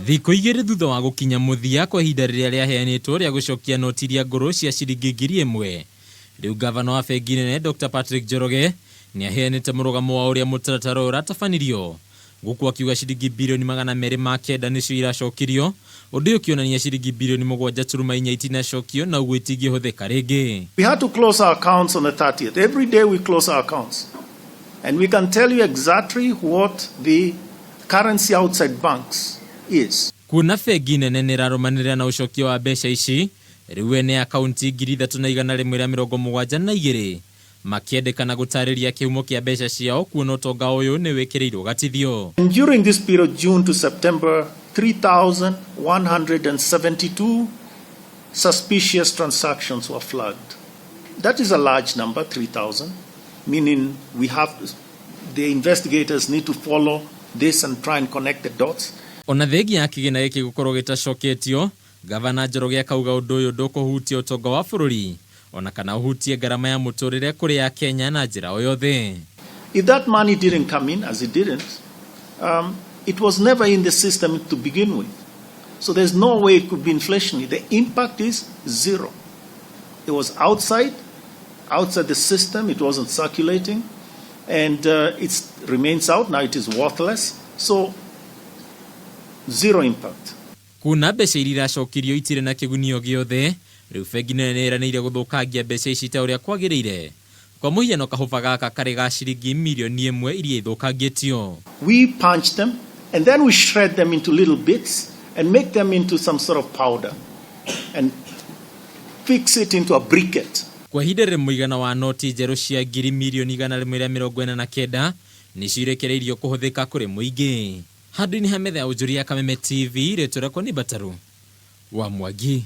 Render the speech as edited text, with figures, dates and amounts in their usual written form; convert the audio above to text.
Thikũ igĩrĩ thutha wa gũkinya mũthia kwa ihinda rĩrĩa rĩaheanĩtwo rĩa gũcokia noti iria ngũrũ cia ciringi 1000, rĩu ngavana wa bengi nene Dr Patrick Njoroge nĩaheanĩte mũrũgamo wa ũrĩa mũtaratara ũyũ ũratabanirio, gũkũ akiuga ciringi birioni 209 nĩcio iracokirio, ũndũ ũyũ ũkĩonania ciringi birioni 7.4 itinacokio na ũguo itingĩhũthĩka rĩngĩ. We had to close our accounts on the 30th. Every day we close our accounts. And we can tell you exactly what the currency outside banks is. Kuona bengi nene nĩrarũmanĩrĩra na ũcokia wa mbeca ici, rĩu ene akaunti 3172 makĩendekana gũtarĩria kĩhumo kĩa mbeca ciao kuona ũtonga ũyũ nĩ wĩkĩrĩirwo gatithio. And during this period, June to September, 3,172 suspicious transactions were flagged. That is a large number, 3,000, meaning the investigators need to follow this and try and connect the dots. Ona thengia ya kĩgĩna gĩkĩ gũkorwo gĩtacoketio, Gavana Njoroge akauga ũndũ ũyũ ndũkũhutia ũtonga wa bũrũri ona kana ũhutie ngarama ya mũtũrĩre kũrĩ Akenya na njĩra o yothe. If that money didn't come in, as it didn't, it was never in the system to begin with. So there's no way it could be inflationary. The impact is zero. It was outside the system, it wasn't circulating, and it remains out. Now it is worthless. So zero impact. Kuona mbeca iria iracokirio itirĩ na kĩguni o gĩothe, rĩu bengi nene nĩ ĩranĩire gũthũkangia mbeca ici ta ũrĩa kwagĩrĩire. Kwa mũhiano kahũba gaka karĩ ga ciringi mirioni 1 iria ithũkangĩtio. We punch them and then we shred them into little bits and make them into some sort of powder and fix it into a briquette. Kwa ihinda rĩrĩ mũigana wa noti njerũ cia ngiri mirioni 149 nĩcio irekereirio kũhũthĩka kũrĩ mũingĩ. Handũ-inĩ ha metha ya ũnjũria ya Kameme TV, rĩtwa rĩakwa nĩ Mbataru wa Mwangi.